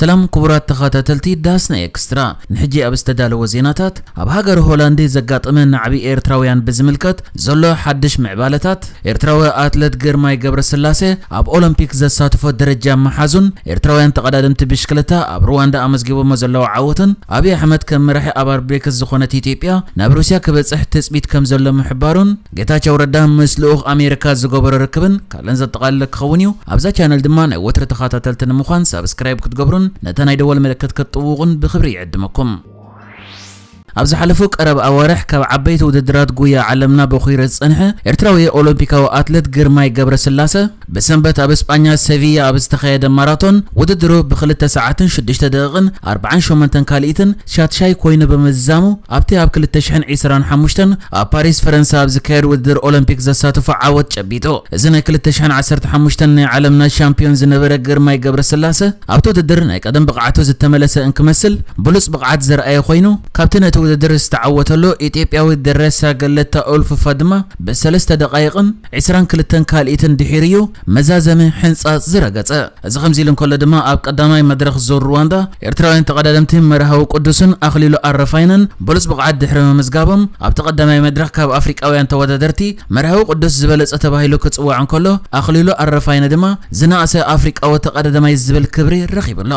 ሰላም ክቡራት ተኸታተልቲ ዳስና ኤክስትራ፣ ንሕጂ ኣብ ዝተዳለወ ዜናታት፣ ኣብ ሃገር ሆላንድ ዘጋጠመ ናዕቢ ኤርትራውያን ብዝምልከት ዘሎ ሓድሽ ምዕባለታት፣ ኤርትራዊ ኣትለት ግርማይ ገብረስላሴ ኣብ ኦሎምፒክ ዘሳትፎ ደረጃ ምሓዙን፣ ኤርትራውያን ተቐዳደምቲ ብሽክለታ ኣብ ሩዋንዳ ኣመዝጊቦሞ ዘለዉ ዓወትን፣ ኣብይ ኣሕመድ ከም መራሒ ኣባል ብሪክስ ዝኾነት ኢትዮጵያ ናብ ሩስያ ክበጽሕ ትጽቢት ከም ዘሎ ምሕባሩን፣ ጌታቸው ረዳ ምስ ልኡኽ ኣሜሪካ ዝገበሮ ርክብን ካልእን ዘጠቓለለ ክኸውን እዩ። ኣብዛ ቻነል ድማ ናይ ወትሪ ተኸታተልቲ ንምዃን ሳብስክራይብ ክትገብሩን ነታ ናይ ደወል ምልክት ክትጥውቑን ብኽብሪ ይዕድመኩም። ኣብ ዝሓለፉ ቀረብ ኣዋርሕ ካብ ዓበይቲ ውድድራት ጉያ ዓለምና በኹይረ ዝጸንሐ ኤርትራዊ ኦሎምፒካዊ ኣትለት ግርማይ ገብረስላሰ ብሰንበት ኣብ እስጳኛ ሰቪያ ኣብ ዝተኻየደ ማራቶን ውድድሩ ብክልተ ሰዓትን ሽዱሽተ ደቂቕን ኣርባዓን ሸሞንተን ካልኢትን ሻትሻይ ኮይኑ ብምዝዛሙ ኣብቲ ኣብ ክልተ ሽሕን ዕስራን ሓሙሽተን ኣብ ፓሪስ ፈረንሳ ኣብ ዝካየድ ውድድር ኦሎምፒክ ዘሳተፎ ዓወት ጨቢጡ። እዚ ናይ ክልተ ሽሕን ዓሰርተ ሓሙሽተን ናይ ዓለምና ሻምፒዮን ዝነበረ ግርማይ ገብረስላሰ ኣብቲ ውድድር ናይ ቀደም ብቕዓቱ ዝተመለሰ እንክመስል ብሉጽ ብቕዓት ዘርኣየ ኮይኑ ካብቲ ነቲ ውድድር ዝተዓወተሉ ኢትዮጵያዊ ደረሳ ገለታ ኡልፉፋ ድማ ብሰለስተ ደቓይቕን ዕስራን ክልተን ካልኢትን ድሒሩ እዩ መዛዘሚ ሕንጻጽ ዝረገጸ። እዚ ከምዚ ኢሉ እንከሎ ድማ ኣብ ቀዳማይ መድረኽ ዙር ሩዋንዳ ኤርትራውያን ተቐዳደምቲ መርሃዊ ቅዱስን ኣኽሊሉ ኣረፋይነን ብሉጽ ብቕዓት ድሕሪ ምምዝጋቦም ኣብቲ ቀዳማይ መድረኽ ካብ ኣፍሪቃውያን ተወዳደርቲ መርሃዊ ቅዱስ ዝበለጸ ተባሂሉ ክጽዋዕ እንከሎ ኣኽሊሉ ኣረፋይነ ድማ ዝነኣሰ ኣፍሪቃዊ ተቐዳዳማይ ዝብል ክብሪ ረኺቡ ኣሎ።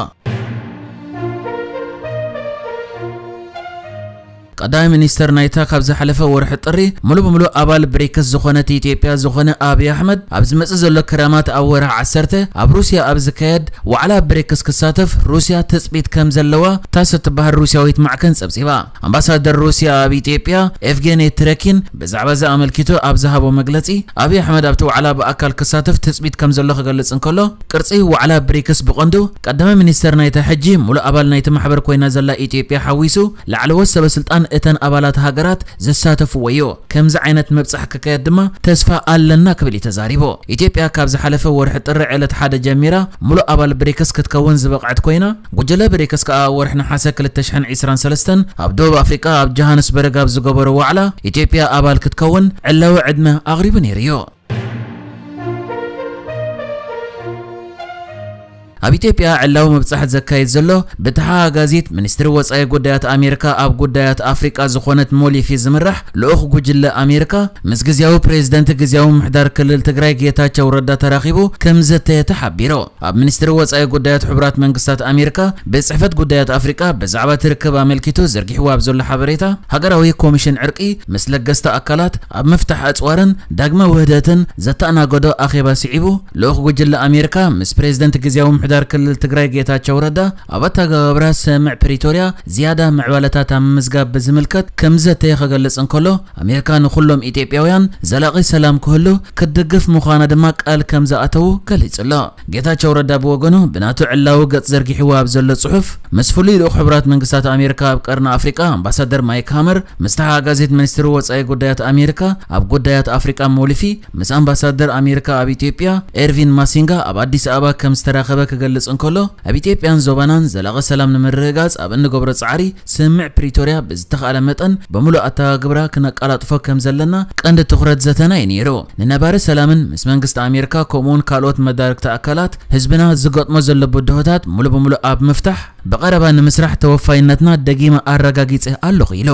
ቀዳማይ ሚኒስተር ናይታ ካብ ዝሓለፈ ወርሒ ጥሪ ሙሉ ብሙሉ ኣባል ብሪክስ ዝኾነት ኢትዮጵያ ዝኾነ ኣብይ ኣሕመድ ኣብ ዝመጽእ ዘሎ ክረማት ኣብ ወርሒ ዓሰርተ ኣብ ሩስያ ኣብ ዝካየድ ዋዕላ ብሪክስ ክሳተፍ ሩስያ ትጽቢት ከም ዘለዋ ታስ እትበሃል ሩስያዊት ማዕከን ጸብጺባ። ኣምባሳደር ሩስያ ኣብ ኢትዮጵያ ኤቭጌኒ ትረኪን ብዛዕባ እዚ ኣመልኪቱ ኣብ ዝሃቦ መግለጺ ኣብይ ኣሕመድ ኣብቲ ዋዕላ ብኣካል ክሳተፍ ትጽቢት ከም ዘሎ ክገልጽ እንከሎ ቅርጺ ዋዕላ ብሪክስ ብቐንዱ ቀዳማይ ሚኒስተር ናይታ ሕጂ ሙሉ ኣባል ናይቲ ማሕበር ኮይና ዘላ ኢትዮጵያ ሓዊሱ ላዕለዎት ሰበ ስልጣን እተን ኣባላት ሃገራት ዘሳተፍዎ እዩ። ከምዚ ዓይነት ምብጻሕ ክካየድ ድማ ተስፋ ኣለና ክብል እዩ ተዛሪቡ። ኢትዮጵያ ካብ ዝሓለፈ ወርሒ ጥሪ ዕለት ሓደ ጀሚራ ሙሉ ኣባል ብሪክስ ክትከውን ዝበቕዐት ኮይና ጉጅለ ብሪክስ ከኣ ወርሒ ነሓሰ ክልተ ሽሕን ዕስራን ሰለስተን ኣብ ደቡብ ኣፍሪቃ ኣብ ጆሃንስበርግ ኣብ ዝገበሮ ዋዕላ ኢትዮጵያ ኣባል ክትከውን ዕላዊ ዕድመ ኣቕሪቡ ነይሩ እዩ። ኣብ ኢትዮጵያ ዕላዊ ምብጻሕ ዘካይድ ዘሎ ብተሓጋጋዚት ሚኒስትሪ ወጻኢ ጉዳያት ኣሜሪካ ኣብ ጉዳያት ኣፍሪቃ ዝኾነት ሞሊፊ ዝምራሕ ልኡኽ ጉጅለ ኣሜሪካ ምስ ግዝያዊ ፕሬዚደንት ግዝያዊ ምምሕዳር ክልል ትግራይ ጌታቸው ረዳ ተራኺቡ ከም ዘተየ ተሓቢሩ። ኣብ ሚኒስትሪ ወጻኢ ጉዳያት ሕቡራት መንግስታት ኣሜሪካ ቤት ጽሕፈት ጉዳያት ኣፍሪቃ ብዛዕባ እቲ ርክብ ኣመልኪቱ ዘርጊሕዎ ኣብ ዘሎ ሓበሬታ ሃገራዊ ኮሚሽን ዕርቂ ምስ ለገስቲ ኣካላት ኣብ ምፍታሕ ኣጽዋርን ዳግመ ውህደትን ዘተኣናገዶ ኣኼባ ስዒቡ ልኡኽ ጉጅለ ኣሜሪካ ምስ ፕሬዚደንት ግዝያዊ ምምሕዳር ክልል ትግራይ ጌታቸው ረዳ ኣብ ኣተገባብራ ስምምዕ ፕሪቶርያ ዝያዳ ምዕባለታት ኣብ ምምዝጋብ ብዝምልከት ከም ዘተየ ክገልጽ እንከሎ ኣሜሪካ ንኹሎም ኢትዮጵያውያን ዘላቒ ሰላም ክህሉ ክትድግፍ ምዃና ድማ ቃል ከም ዝኣተዉ ገሊጹ ኣሎ። ጌታቸው ረዳ ብወገኑ ብናቱ ዕላዊ ገጽ ዘርጊሕዎ ኣብ ዘሎ ጽሑፍ ምስ ፍሉይ ልኡኽ ሕቡራት መንግስታት ኣሜሪካ ኣብ ቀርኒ ኣፍሪቃ ኣምባሳደር ማይክ ሃመር ምስ ተሓጋጋዚት ሚኒስትሪ ወጻኢ ጉዳያት ኣሜሪካ ኣብ ጉዳያት ኣፍሪቃ ሞሊፊ ምስ ኣምባሳደር ኣሜሪካ ኣብ ኢትዮጵያ ኤርቪን ማሲንጋ ኣብ ኣዲስ ኣበባ ከም ዝተራኸበ ክገልጽ እንከሎ ኣብ ኢትዮጵያን ዞባናን ዘላቒ ሰላም ንምርግጋጽ ኣብ እንገብሮ ጻዕሪ ስምምዕ ፕሪቶርያ ብዝተኻእለ መጠን ብምሉእ ኣተገባብራ ክነቀላጥፎ ከም ዘለና ቀንዲ ትኹረት ዘተና እዩ ነይሩ። ንነባሪ ሰላምን ምስ መንግስቲ ኣሜሪካ ከምኡውን ካልኦት መዳርግቲ ኣካላት ህዝብና ዝገጥሞ ዘሎ ብድሆታት ሙሉ ብምሉእ ኣብ ምፍታሕ ብቐረባ ንምስራሕ ተወፋይነትና ደጊመ ኣረጋጊጸ ኣለኹ ኢሉ።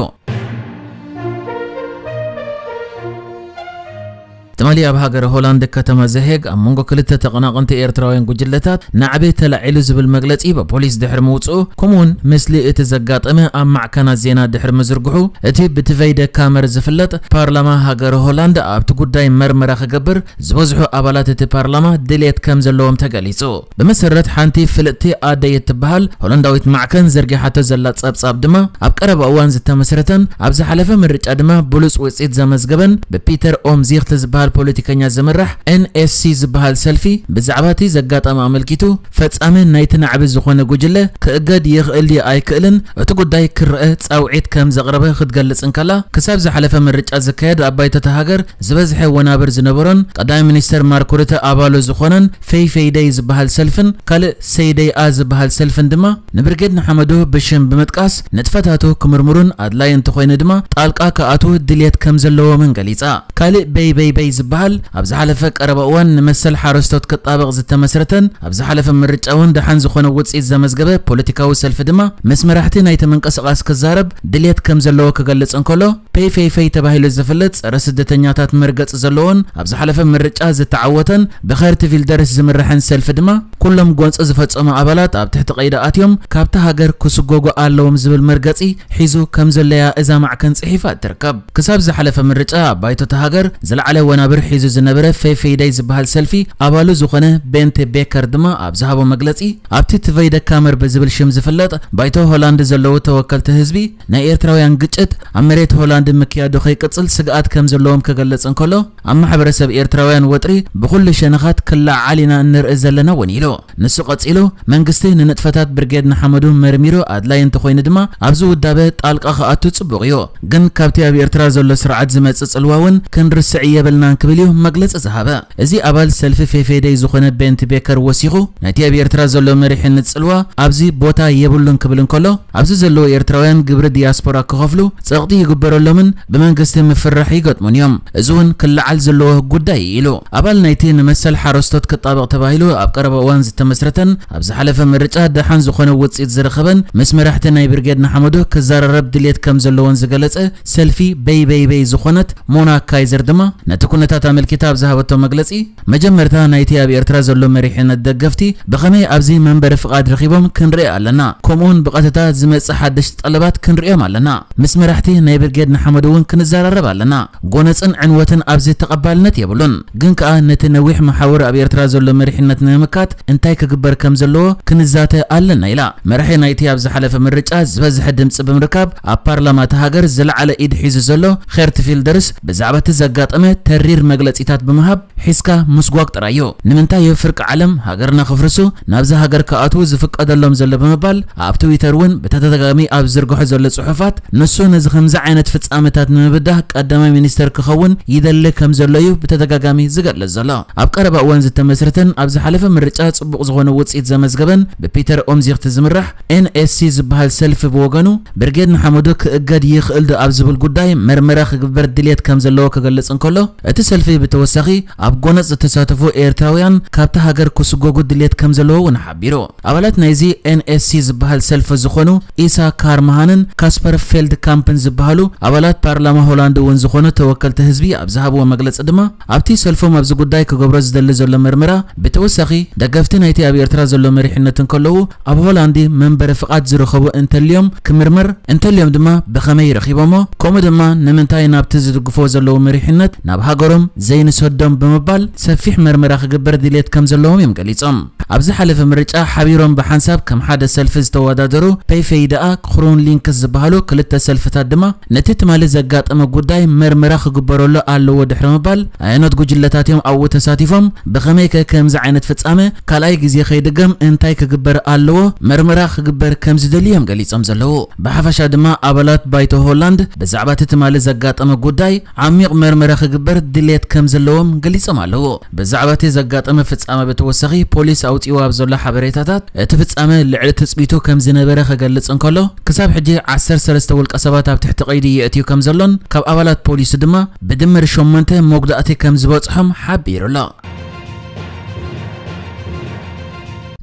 ትማሊ ኣብ ሃገረ ሆላንድ ከተማ ዘሄግ ኣብ መንጎ ክልተ ተቐናቐንቲ ኤርትራውያን ጉጅለታት ናዕቢ ተላዒሉ ዝብል መግለጺ ብፖሊስ ድሕሪ ምውጽኡ ከምኡውን ምስሊ እቲ ዘጋጠመ ኣብ ማዕከናት ዜና ድሕሪ ምዝርግሑ እቲ ብትቨይደ ካመር ዝፍለጥ ፓርላማ ሃገረ ሆላንድ ኣብቲ ጉዳይ መርመራ ክገብር ዝበዝሑ ኣባላት እቲ ፓርላማ ድልየት ከም ዘለዎም ተገሊጹ። ብመሰረት ሓንቲ ፍልጥቲ ኣደይ እትበሃል ሆላንዳዊት ማዕከን ዘርጊሓቶ ዘላ ጸብጻብ ድማ ኣብ ቀረባ እዋን ዝተመስረተን ኣብ ዝሓለፈ ምርጫ ድማ ብሉጽ ውጽኢት ዘመዝገበን ብፒተር ኦምዚኽት ዝበሃል ፖለቲከኛ ዝምራሕ ኤንኤስሲ ዝበሃል ሰልፊ ብዛዕባ እቲ ዘጋጠመ ኣመልኪቱ ፈጻሚ ናይቲ ናዕቢ ዝኾነ ጉጅለ ክእገድ ይኽእል ድዩ ኣይክእልን እቲ ጉዳይ ክረአ ጻውዒት ከም ዘቕረበ ክትገልጽ እንከላ ክሳብ ዝሓለፈ ምርጫ ዝካየድ ኣብ ባይቶ እታ ሃገር ዝበዝሐ ወናብር ዝነበሮን ቀዳማይ ሚኒስተር ማርክ ሩተ ኣባሉ ዝኾነን ፌይፌይደይ ዝበሃል ሰልፍን ካልእ ሰይደይኣ ዝበሃል ሰልፍን ድማ ንብርጌድ ንሓመዱ ብሽም ብምጥቃስ ንጥፈታቱ ክምርምሩን ኣድላይ እንተኾይኑ ድማ ጣልቃ ክኣትዉ ድልየት ከም ዘለዎምን ገሊጻ። ካልእ በይበይበይ በሃል ኣብ ዝሓለፈ ቀረባ እዋን ንመሰል ሓረስቶት ክጣበቕ ዝተመስረተን ኣብ ዝሓለፈ ምርጫ እውን ደሓን ዝኾነ ውፅኢት ዘመዝገበ ፖለቲካዊ ሰልፊ ድማ ምስ መራሕቲ ናይቲ ምንቅስቓስ ክዛረብ ድልየት ከም ዘለዎ ክገልጽ እንከሎ፣ ፔይ ፌይ ፌይ ተባሂሉ ዝፍለጥ ጸረ ስደተኛታት መርገጺ ዘለዎን ኣብ ዝሓለፈ ምርጫ ዝተዓወተን ብኸርት ቪልደርስ ዝምርሕን ሰልፊ ድማ ኩሎም ጎንፂ ዝፈጸሙ ኣባላት ኣብ ትሕቲ ቀይዲ ኣትዮም ካብቲ ሃገር ክስጎጉ ኣለዎም ዝብል መርገጺ ሒዙ ከም ዘለያ እዛ ማዕከን ጽሒፋ ትርከብ። ክሳብ ዝሓለፈ ምርጫ ኣብ ባይቶ እታ ሃገር ዝለዓለ ወናብር ሒዙ ዝነበረ ፌፌይደይ ዝበሃል ሰልፊ ኣባሉ ዝኾነ ቤንት ቤከር ድማ ኣብ ዝሃቦ መግለጺ፣ ኣብቲ ትቨይደ ካመር ብዝብል ሽም ዝፍለጥ ባይቶ ሆላንድ ዘለዉ ተወከልቲ ህዝቢ ናይ ኤርትራውያን ግጭት ኣብ መሬት ሆላንድ ምክያዱ ከይቅጽል ስግኣት ከም ዘለዎም ክገልጽ እንከሎ፣ ኣብ ማሕበረሰብ ኤርትራውያን ወጥሪ ብኹሉ ሸነኻት ክለዓል ኢና እንርኢ ዘለና እውን ኢሉ። ንሱ ቀጺሉ፣ መንግስቲ ንንጥፈታት ብርጌድ ንሓመዱ መርሚሩ ኣድላይ እንተኾይኑ ድማ ኣብዚ ውዳበ ጣልቃ ክኣቱ ጽቡቕ እዩ። ግን ካብቲ ኣብ ኤርትራ ዘሎ ስርዓት ዝመጽእ ጽልዋ እውን ክንርስዕ የብልናን ክብል እዩ መግለጺ ዝሃበ። እዚ ኣባል ሰልፊ ፌፌደይ ዝኾነ ቤንት ቤከር ወሲኹ፣ ናይቲ ኣብ ኤርትራ ዘሎ መሪሕነት ጽልዋ ኣብዚ ቦታ የብሉን ክብል እንከሎ፣ ኣብዚ ዘለዉ ኤርትራውያን ግብሪ ዲያስፖራ ክኸፍሉ ጸቕጢ ይግበረሎምን ብመንግስቲ ምፍራሕ ይገጥሙን እዮም። እዚ እውን ክለዓል ዘለዎ ጉዳይ እዩ ኢሉ። ኣባል ናይቲ ንመሰል ሓረስቶት ክጣበቕ ተባሂሉ ኣብ ቀረባ እዋን ዝተመስረተን ኣብ ዝሓለፈ ምርጫ ደሓን ዝኾነ ውፅኢት ዝረኸበን ምስ መራሕቲ ናይ ብርጌድ ንሓመዱ ክዘራረብ ድልየት ከም ዘለዎን ዝገለጸ ሰልፊ በይ በይ በይ ዝኾነት ሞና ካይዘር ድማ ነቲ ኩነታት ኣመልኪታ ኣብ ዝሃበቶ መግለጺ፣ መጀመርታ ናይቲ ኣብ ኤርትራ ዘሎ መሪሕነት ደገፍቲ ብኸመይ ኣብዚ መንበሪ ፍቓድ ረኺቦም ክንርኢ ኣለና። ከምኡውን ብቐጥታ ዝመጽእ ሓድሽ ጠለባት ክንርእዮም ኣለና። ምስ መራሕቲ ናይ ብርጌድ ንሓመዱ እውን ክንዘራረብ ኣለና። ጎነጽን ዕንወትን ኣብዚ ተቐባልነት የብሉን። ግን ከኣ ነቲ ነዊሕ መሓውር ኣብ ኤርትራ ዘሎ መሪሕነት ንምምካት እንታይ ክግበር ከም ዘለዎ ክንዛተ ኣለና ኢላ። መራሒ ናይቲ ኣብ ዝሓለፈ ምርጫ ዝበዝሐ ድምጺ ብምርካብ ኣብ ፓርላማ እታ ሃገር ዝለዓለ ኢድ ሒዙ ዘሎ ኸርት ፊልደርስ ብዛዕባ እቲ ዘጋጠመ ተሪር መግለጺታት ብምሃብ ሒዝካ ምስጓግ ጥራይ እዩ። ንምንታይ እዩ ፍርቂ ዓለም ሃገርና ክፍርሱ ናብዚ ሃገር ክኣትዉ ዝፍቀደሎም ዘሎ ብምባል ኣብ ትዊተር እውን ብተደጋጋሚ ኣብ ዝርግሖ ዘሎ ጽሑፋት ንሱ ነዚ ከምዚ ዓይነት ፍጻመታት ንምብዳህ ቀዳማይ ሚኒስተር ክኸውን ይደሊ ከም ዘሎ እዩ ብተደጋጋሚ ዝገልጽ ዘሎ። ኣብ ቀረባ እዋን ዝተመስረተን ኣብ ዝሓለፈ ምርጫ ጽቡቕ ዝኾነ ውጽኢት ዘመዝገበን ብፒተር ኦምዚኽቲ ዝምራሕ ኤን ኤስ ሲ ዝበሃል ሰልፊ ብወገኑ ብርጌድ ንሓመዱ ክእገድ ይኽእል ዶ ኣብ ዝብል ጉዳይ መርመራ ክግበር ድልየት ከም ዘለዎ ክገልጽ እንከሎ፣ እቲ ሰልፊ ብተወሳኺ ኣብ ጎነጽ ዝተሳተፉ ኤርትራውያን ካብቲ ሃገር ክስጎጉ ድልየት ከም ዘለዎ እውን ሓቢሩ። ኣባላት ናይዚ ኤን ኤስ ሲ ዝበሃል ሰልፊ ዝኾኑ ኢሳ ካርማሃንን ካስፐር ፌልድ ካምፕን ዝበሃሉ ኣባላት ፓርላማ ሆላንድ እውን ዝኾኑ ተወከልቲ ህዝቢ ኣብ ዝሃብዎ መግለጺ ድማ፣ ኣብቲ ሰልፎም ኣብዚ ጉዳይ ክገብሮ ዝደሊ ዘሎ መርመራ ብተወሳኺ ደገፍቲ ናይቲ ኣብ ኤርትራ ዘሎ መሪሕነት እንከለዉ ኣብ ሆላንድ መንበሪ ፍቓድ ዝረኸቡ እንተልዮም ክምርመር፣ እንተልዮም ድማ ብኸመይ ረኺቦሞ፣ ከምኡ ድማ ንምንታይ ናብቲ ዝድግፍዎ ዘለዉ መሪሕነት ናብ ሃገሮም ዘይንሰዶም ብምባል ሰፊሕ መርመራ ክግበር ድልየት ከም ዘለዎም እዮም ገሊጾም። ኣብ ዝሓለፈ ምርጫ ሓቢሮም ብሓንሳብ ከም ሓደ ሰልፊ ዝተወዳደሩ ፔይፌይ ደኣ ክሩን ሊንክስ ዝበሃሉ ክልተ ሰልፍታት ድማ ነቲ ትማሊ ዘጋጠመ ጉዳይ መርመራ ክግበረሉ ኣለዎ ድሕሪ ምባል ኣየኖት ጉጅለታት እዮም ኣብኡ ተሳቲፎም፣ ብኸመይ ከ ከምዚ ዓይነት ፍጻመ ካልኣይ ግዜ ከይድገም እንታይ ክግበር ኣለዎ መርመራ ክግበር ከም ዝደልዩ እዮም ገሊጾም ዘለዉ። ብሓፈሻ ድማ ኣባላት ባይቶ ሆላንድ ብዛዕባ እቲ ትማሊ ዘጋጠመ ጉዳይ ዓሚቕ መርመራ ክግበር ድልየት ከም ዘለዎም ገሊጾም ኣለዉ። ብዛዕባ እቲ ዘጋጠመ ፍጻመ ብተወሳኺ ፖሊስ ኣውጺእዎ ኣብ ዘሎ ሓበሬታታት እቲ ፍጻመ ልዕሊ ትጽቢቱ ከም ዝነበረ ክገልጽ እንከሎ ክሳብ ሕጂ ዓሰርተ ሰለስተ ውልቀ ሰባት ኣብ ትሕቲ ቀይዲ የእትዩ ከም ዘሎን ካብ ኣባላት ፖሊስ ድማ ብድምር ሸሞንተ መጉዳእቲ ከም ዝበጽሖም ሓቢሩ ኣሎ።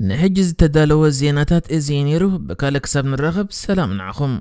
ንሕጂ ዝተዳለወ ዜናታት እዚ እዩ ነይሩ። ብካልእ ክሳብ ንራኸብ ሰላም ንዓኹም።